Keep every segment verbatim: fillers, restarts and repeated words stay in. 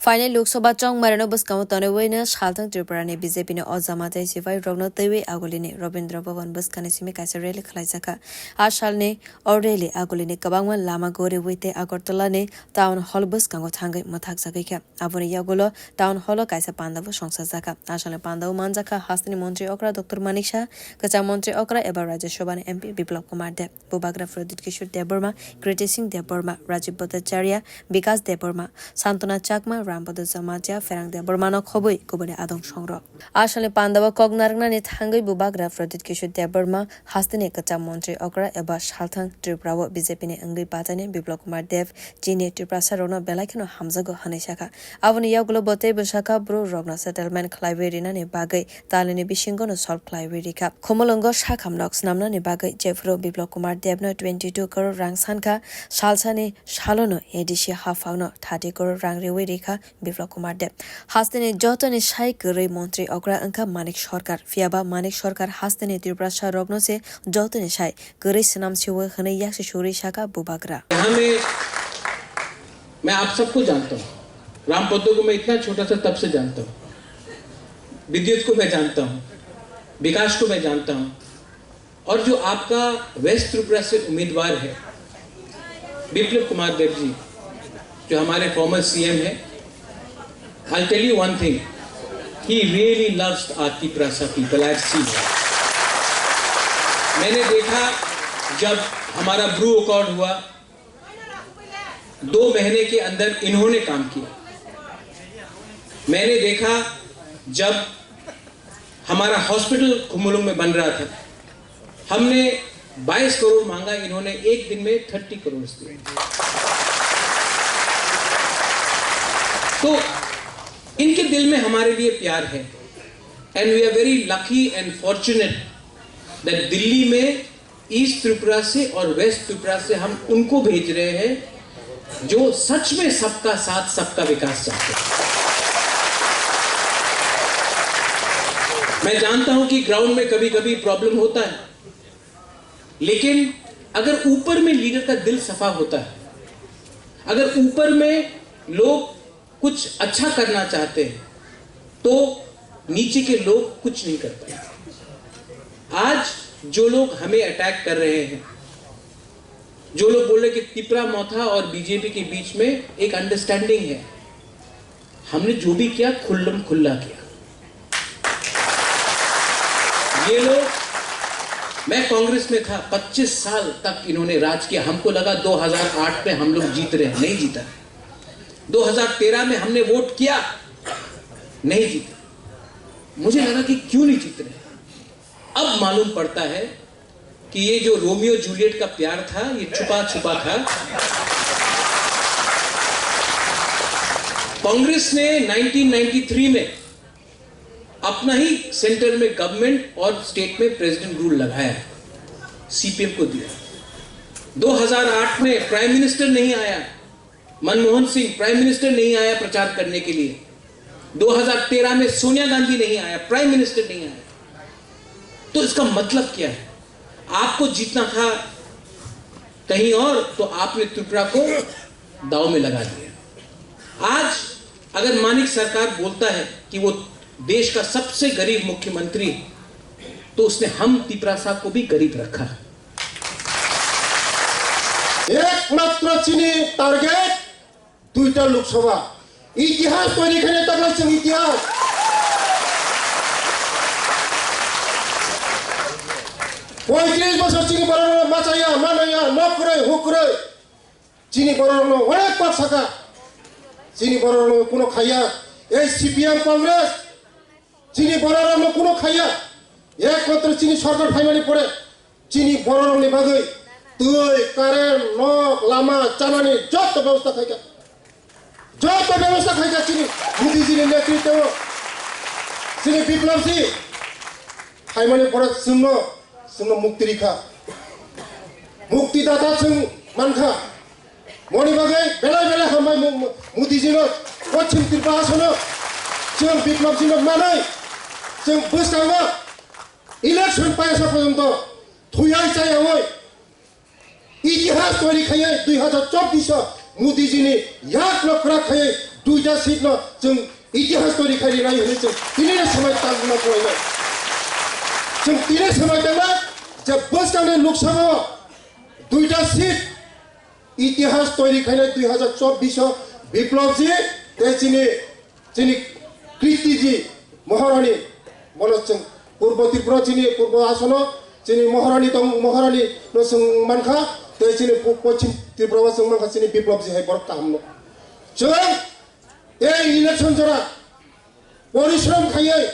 Phainai Lok Sabha chongmarino bwskango tonwi no salthang Tripura ni B J P ni o jamatai sipai rokno twiwi agulini Rabindra Bhavan bwskangni simi kaisa rally khlaijakha. A salni o rally agulini kwbangma lama goriwi tei Agartala ni Town Hall bwskango thangwi mwthakjagwi kha. Aboni yagulo Town Hall o kaisa panda bo songchajakha. A salni panda o manjakha hasteni montri okra Doctor Manik Saha, kwcham montri okra eba Rajya Sabha ni M P Biplab Kumar Deb. Bubagra Pradyut Kishore Debbarma, Kriti Singh Debbarma, Rajiv Bhattacharya, Bikas Debbarma, Santana Chakma, Rampada Jamatia, Pherang Debbarmano khobwi kubuni adong songrok. A salni pandao kok narwknani thangwi Bubagra Pradyut Kishore Debbarma hasteni kwcham montri okra eba salthang Tripura o B J P ni wngwi bachaini Biplab Kumar Deb chini Tiprasa rokno belai kheno hamjago hwnwi sakha. Aboni yagulo bo tei bwsakha bwrwi rokno settlement khlaiwi rinani bagwi talini bisingo no solve khlaiwi rikha. Khumulwngo sakham nok swnamnani bagwi jephuru Biplab Kumar Debno twenty two crore rang sankha, salsani salono A D C haphangno thirty crore rang riwi rikha Biplab Kumar Deb. Hasteni jotoni sai kwrwi montri okra wngkha Manik Sarkar, phiyaba Manik Sarkar hasteni Tiprasa rokno se jotoni sai kwrwi swnam siwo hwnwi yaksi suri sakha Bubagra. यहाँ में मैं आप सबको जानता हूँ, राम पद्दू को मैं इतना छोटा सा तब से जानता हूँ, विद्युत को मैं जानता हूँ, विकास को मैं जानता हूँ, और जो आपका वेस्ट त्रिपुरा से उम्मीदवार है विप्लव कुमार देव जी, जो हमारे फॉर्मर सीएम है, I'll tell you one thing, he really loves our Tiprasa people, I've seen. मैंने देखा जब हमारा ब्रू अकॉर्ड हुआ, दो महीने के अंदर इन्होंने काम किया। मैंने देखा जब हमारा हॉस्पिटल खुमुलुंग में बन रहा था, हमने बाईस करोड़ मांगा, इन्होंने एक दिन में थर्टी करोड़ दिए। तो इनके दिल में हमारे लिए प्यार है, and we are very lucky and fortunate that Delhi में ईस्ट त्रिपुरा से और वेस्ट त्रिपुरा से हम उनको भेज रहे हैं जो सच में सबका साथ, सबका विकास चाहते हैं। मैं जानता हूं कि ग्राउंड में कभी-कभी प्रॉब्लम होता है, लेकिन अगर ऊपर में लीडर का दिल सफा होता है, अगर ऊपर में लोग कुछ अच्छा करना चाहते हैं, तो नीचे के लोग कुछ नहीं कर पाए। आज जो लोग हमें अटैक कर रहे हैं, जो लोग बोल रहे कि तिपरा मोथा और बीजेपी के बीच में एक अंडरस्टैंडिंग है, हमने जो भी किया, खुल्लम खुल्ला किया। ये लोग, मैं कांग्रेस में था, पच्चीस साल तक इन्होंने राज किया। हमको लगा दो हज़ार आठ में हम लोग जीत रहे हैं, नहीं जीता। दो हज़ार तेरह में हमने वोट किया, नहीं जीता। मुझे लगा कि क्यों नहीं जीत रहे। अब मालूम पड़ता है कि ये जो रोमियो जूलियट का प्यार था, ये छुपा छुपा था। कांग्रेस ने नाइनटीन नाइंटी थ्री में अपना ही सेंटर में गवर्नमेंट और स्टेट में प्रेसिडेंट रूल लगाया, सीपीएम को दिया। दो हज़ार आठ में प्राइम मिनिस्टर नहीं आया, मनमोहन सिंह प्राइम मिनिस्टर नहीं आया प्रचार करने के लिए, दो हज़ार तेरह में सोनिया गांधी नहीं आया, प्राइम मिनिस्टर नहीं आया। तो इसका मतलब क्या है? आपको जीतना था कहीं और, तो आपने त्रिपुरा को दाव में लगा दिया। आज अगर मानिक सरकार बोलता है कि वो देश का सबसे गरीब मुख्यमंत्री है, तो उसने हम तिपरासा को भी गरीब रखा। একমাত্র চিনি টার্গেট দুইটা লোকসভা। ইতিহাস তৈরি করে তাকলে চিনি ইতিহাস। পঁয়ত্রিশ বছর চিনি বড় বড় মাচাইয়া, মানাইয়া, নকরে, হুকরে। চিনি বড় বড় অনেক পাপ থাকা। চিনি বড় বড় কোনো খাইয়া। এই সিপিএম কংগ্রেস চিনি বড় বড় কোনো খাইয়া। একমাত্র চিনি সরকার ফাইনালি পড়ে। Chini bororokni bagwi twi, current, nok, lama, chanani joto bebosta khaikha. Joto bebosta khaikha chini Modiji ni netritwo. Chini Biplab ji phaimani pore chwngno, chwngno mukti rikha. Mukti data chwng mankha. Moni bagwi belai belai hambai Mo-, Mo-, Modiji no, Poschim Tripura hasono chwng Biplab ji no manwi chwng bwskango election paisa porjonto thuyai chayaui itihas toiri khaiwi dui hazar chobbish o Modiji ni yak no kwrak khaiwi Duita seat no chwng itihas twi khainai hwnwi chwng tini no samai tangma khlainai. Chwng tini samai tangma je bwskangni Lok Sabha o duita seat itihas twi khainai dui hazar chobbish o Biplop ji tei chini, chini Kriti ji Maharani bono chwng Purbo Tripura chini Purbo Asono chini Maharani tong, Maharani no chwng mankha tei chini pu-, Pochim Tripura o chwng mankha chini Biplop ji hai borok kaham no. Chwng ei election jora porishrom khaiwi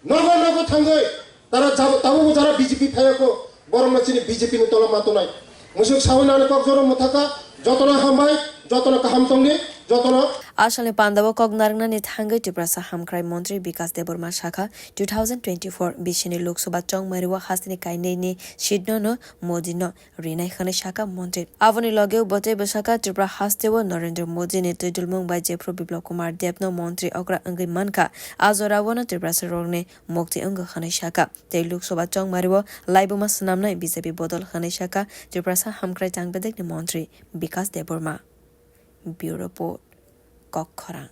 nogo nogo thangwi tara jabo, tabukbo jara B J P phaiya kho, borokno chini B J P ni tola ma tongnai. Musuk sawi nani kok joro mwthaka, jotono hambai, jotono kaham tongni, jotono. Asalni pandao kok narwknani thangwi Tiprasa hamkrai montri Bikas Debbarma sakha, two thousand twenty-four bisini Lok Sabha chongmario hasteni kainwini seat no no Modi no rinai hwnwi sakha montri. Aboni logeo botei bwsakha Tripura hasteo Narendra Modi ni twidulmung bai jephru Biplop Kumar Deb no montri okra wngwi mankha, a jorao no Tiprasa rokni mukti wngkha hwnwi sakha. Tei Lok Sabha chongmario laibuma swnamnai B J P bodol hwnwi sakha Tiprasa hamkrai changbedekni montri Bikas Debbarma. Bureau Report, Kokkhorang.